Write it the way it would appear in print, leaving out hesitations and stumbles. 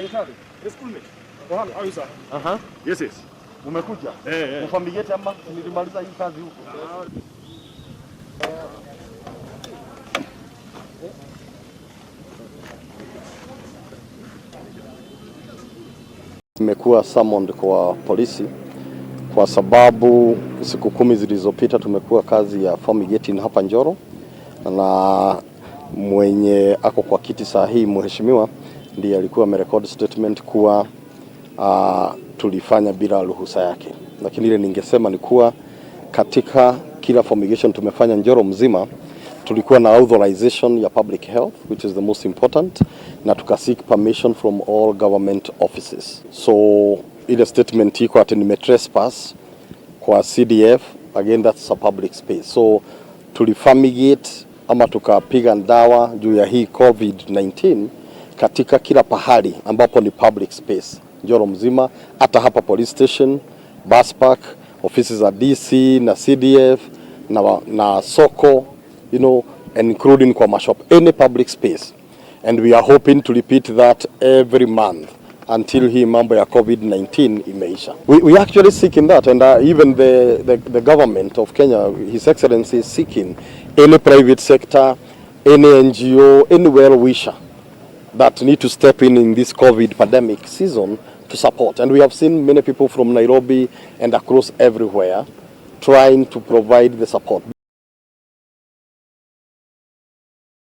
Daktari. The schoolmate. How are you, sir? Aha. Yes. Umekuja? Eh, eh. Ufamigete ama nilimaliza hii kazi huko. Nimekuwa summoned kwa polisi kwa sababu siku 10 zilizopita tumekuwa kazi ya fumigating hapa Njoro, na mwenye ako kwa kiti saa hii mheshimiwa ndiye alikuwa amerecord statement kuwa tulifanya bila ruhusa yake, lakini ile ningesema ni kuwa katika kila fumigation tumefanya Njoro mzima tulikuwa na authorization ya public health, which is the most important, na tuka seek permission from all government offices. So ile statement iko ati nime trespass kwa CDF, again that's a public space. So tulifumigate ama tukapiga ndawa juu ya hii COVID-19 katika kila pahali ambapo ni public space Njoro mzima, hata hapa police station, bus park, ofisi za DC na CDF na soko, including kwa mashop, any public space, and we are hoping to repeat that every month until hii mambo ya COVID-19 imeisha. We actually seeking that, and even the government of Kenya, His Excellency, is seeking any private sector, any NGO, any well-wisher that need to step in this COVID pandemic season to support. And we have seen many people from Nairobi and across everywhere trying to provide the support.